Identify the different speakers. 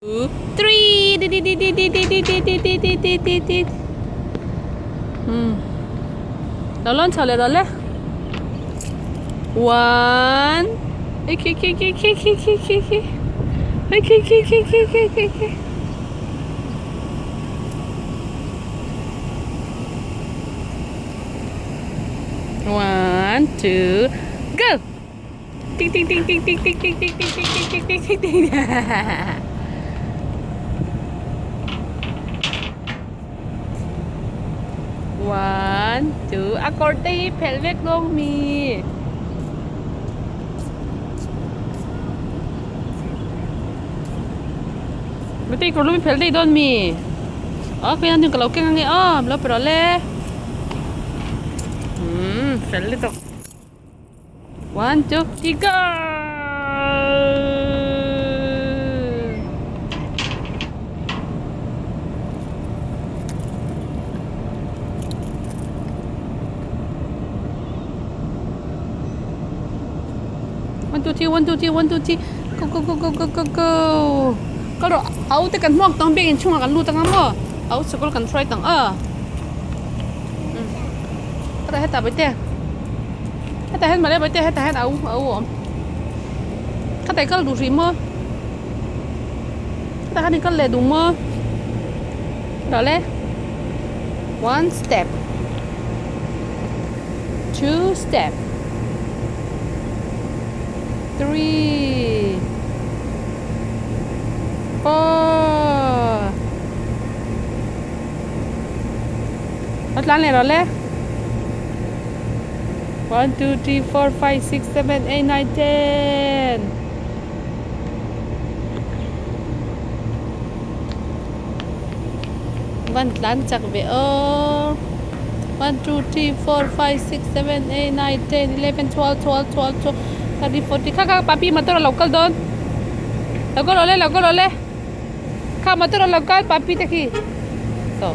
Speaker 1: Two, three. Di di di di di di di di di di di di di di. Hmm. Lo lawn chho leh rawh le. One. Khi khi khi khi khi khi khi khi. Khi khi khi khi khi khi khi. One, two, go. Ting ting ting ting ting ting ting ting ting ting ting ting ting ting ting. One, two, a kawr te hi phelh vek dawn mi. Mite kawr lum hi phelh daih dawn mi. Aw kei hian ka lo keng ange aw lo pe rawh le. Umm fel lutuk. One, two, three, go! One, two, three, one, two, three, one, two, three. Go, go, go, go, go, go, go. Kal rawh, au te kan hmuak tang biakinn chungah kan lut anga maw? Au sikul kan hruai tang a. Hetah hetah bawihte hetah hian mah le bawihte hetah hian a u a u a awm khatah i kal duh hrih maw hetah khan i kal leh duh maw dah le one step two step three four. A tlan leh rawh le. 1, 2, 3, 4, 5, 6, 7, 8, 9, 10. Van tlan chak ve aw. 1, 2, 3, 4, 5, 6, 7, 8, 9, 10, 11, 12, 12, 12, 12, 13, 14. Kha kha papi motor a lo kal dawn. Lo kal rawh le, lo kal rawh le. Kha motor a lo kal papi te khi. So.